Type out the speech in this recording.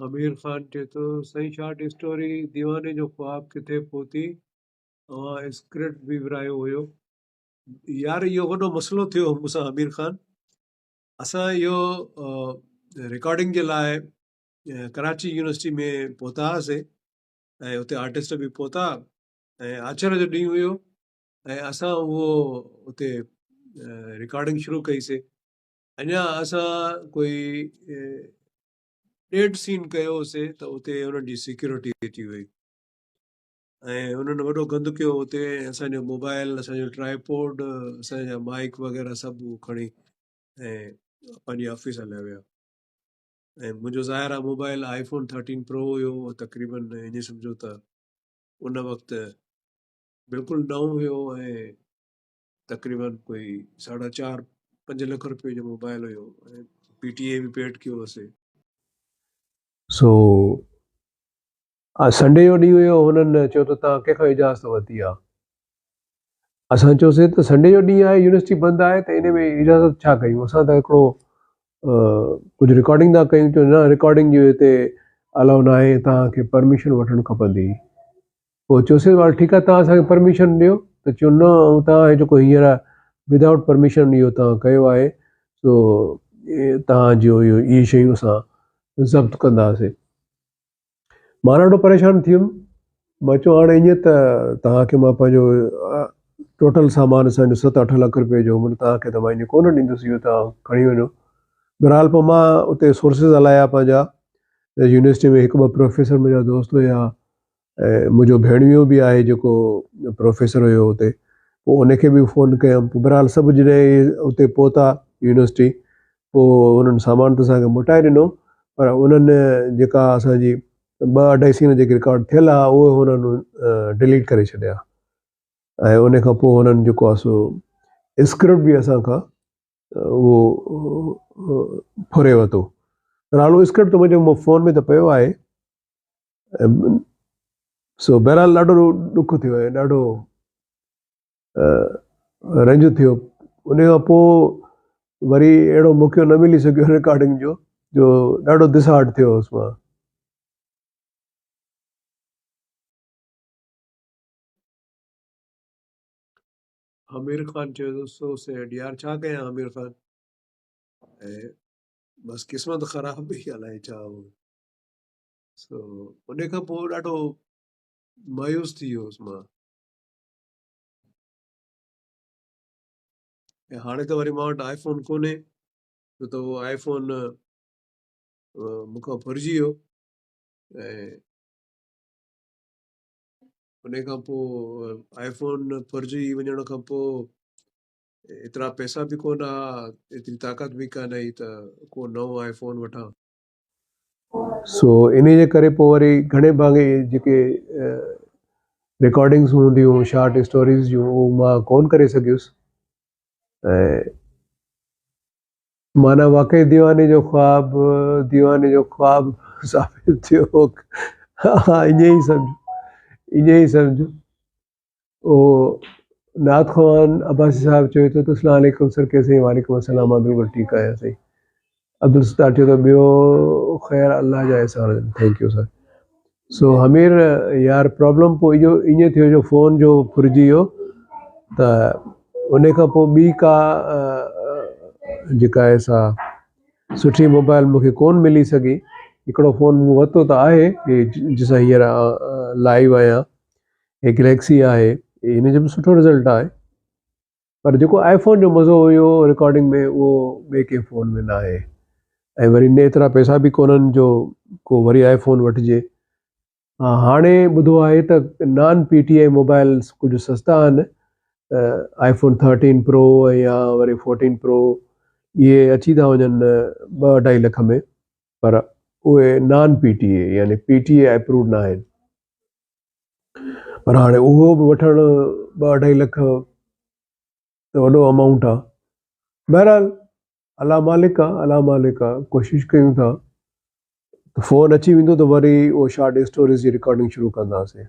امير خان چئي ٿو، سائين شارٽ اسٽوري ديواني جو خواب ڪٿي پهتي؟ اوهان اسڪرپٽ به ورهايو هيو. يار اهو وڏو مسئلو ٿيو مون سان امير خان. اسان اهو رڪارڊنگ جي لاء ڪراچي يونيورسٽي ۾ پهتا هئاسي ۽ اتي آرٽسٽ به پهتا ۽ آچر جو ڏينهن هيو ۽ اسان اهو اتي رڪارڊنگ شروع ڪئي سي. اڃا اسان ڪوئي ڏيڍ سين ڪيو هوسي ته اتي انهن جي سيڪيورٽي اچي وئي ۽ انهن وڏو گند ڪيو اتي اسان جو موبائل اسان جو ٽرائپوڊ اسان جا مائڪ وغيره سڀ هو کڻي ۽ پنهنجي آفيس هليا ويا ۽ منهنجو ظاهر آهي موبائل آئي فون ٿرٽين پرو هيو تقريبن ائين سمجهو ته ان وقت بلڪل نئون هيو ۽ تقريبن ڪوئي ساڍا چار پنج لک روپين جو موبائل هيو ۽ پي ٽي اي به پيڊ ڪيو هوسي. سو سنڊي جو ڏينهن هيو هنن چيو ته توهان ڪنهن کان اجازت ورتي آ؟ اسان چيوسي ته سنڊي جو ڏينهن آهي يونيورسٽي بند آهي ته ان ۾ اجازت ڇا ڪيون اسان ته هڪڙو ڪجهه رڪارڊنگ ٿا ڪيون چيو نه رڪارڊنگ جو هتي الاؤ ناهي توهان کي پرميشن وٺڻ کپندي. پوء چيوسين ته ٺيڪ آهي توهان اسان کي پرميشن ڏيو ته چيو نه ۽ توهان هي جيڪو هينئر ودائوٽ پرميشن اهو توهان ڪيو آهي سو توهان جو اهو اهي شيون اسان ضبط ڪنداسين مان ڏاڍو پريشان ٿي ويم مان چيو هاڻي ائين ته توهان کي مان پنهنجو ٽوٽل سامان اسانجو ست اٺ لک روپئي جو مطلب توهان کي ته مان ائين ڪونه ڏيندس اهو توهان کڻي وڃو بهرحال پوء مان اتي سورسز هلايا پنهنجا يونيورسٽي ۾ هڪ ٻه پروفيسر منهنجا دوست هيا ۽ منهنجو ڀيڻويو به آهي جيڪو پروفيسر هيو اتي پوء ان کي به فون ڪيم پوء بهرحال سڀ جڏهن اتي پهتا يونيورسٽي پوء انهن سامان ته اسانکي موٽائي ڏنو پر انهن جيڪا اسانجي ٻه اڍائي سين جيڪي رڪارڊ ٿيل هئا اهي انهن ڊليٽ ڪري ڇڏيا ۽ ان کان پوء انهن جيڪو آهي سو اسڪرپٽ به اسان کان اهو ڦري ورتو بهرحال اهو اسڪرپٽ ته منهنجي فون ۾ ته پيو آهي سو بهرحال ڏاڍو ڏک ٿيو ۽ ڏاڍو رنج ٿيو ان کان پوء وري اهڙو موقعو نه ملي سگهيو رڪارڊنگ جو جو ڏاڍو ڊس هارٽ ٿيو هوس مان. امير خان چيو ته سو سيڊ يار ڇا ڪيان امير خان ۽ بس قسمت خراب هئي الائي ڇا هو. سو ان کان پوء ڏاڍو مايوس ٿي ويو هوس مان ۽ هاڻي ته وري مان وٽ آئي فون ڪونهي ڇو ته اهو آئي فون مون کان ڦرجي ويو ۽ ان کان پوء آئي فون ڦرجي وڃڻ کان پوء ايترا پئسا به ڪونه هئا ايتري طاقت به ڪانه هئي ته ڪو نئون آئي فون وٺان. سو انهي جي ڪري پوء وري گهڻي ڀاڱي جيڪي رڪارڊنگس هونديون شارٽ اسٽوريز جون اهو مان ڪون ڪري سگهيس ۽ معنيٰ واقعي ديواني جو خواب ديواني جو خواب ثابت ٿيو ها ائين ئي سمجهو ائين ئي سمجهو او نعت خوان عباسي صاحب چوي ٿو ته اسلام عليڪم سر ڪيسي هين وعليڪم السلام مان بلڪل ٺيڪ آهيان سائين عبدالستار چيو ته ٻيو خير الله جا احسان آهن thank you سر سو حمير يار پرابلم پوء اهو ائين ٿيو جو فون جو ڦرجي ويو ته ان کان پوء ٻي ڪا جيڪا آهي سا سٺي موبائل مونکي ڪون ملي سگهي هڪڙو فون مون ورتو ته آهي جنهن سان هينئر لائيو آهيان هي گليڪسي آهي هن جو به سٺو رزلٽ آهي پر جيڪو آئي فون جو مزو هيو رڪارڊنگ ۾ اهو ٻئي ڪنهن فون ۾ نه آهي ۽ وري نه ايترا پئسا به ڪونهن جو ڪو وري آئي فون وٺجي ها هاڻي ٻڌو آهي ته نان پي ٽي آئي موبائلس ڪجهه سستا آهن آئي فون ٿرٽين پرو يا وري فورٽين پرو اهي اچي ٿا وڃن ٻه اڍائي لک ۾ پر اهي نان پي ٽي اي يعني پي ٽي اي اپرووڊ نه آهن پر هاڻي اهو به وٺڻ ٻه اڍائي لک ته وڏو امائونٽ آ بهرحال الله مالڪ آ الله مالڪ آ ڪوشش ڪيون ٿا ته فون اچي ويندو ته وري اهو شارٽ اسٽوريز جي رڪارڊنگ شروع ڪنداسين.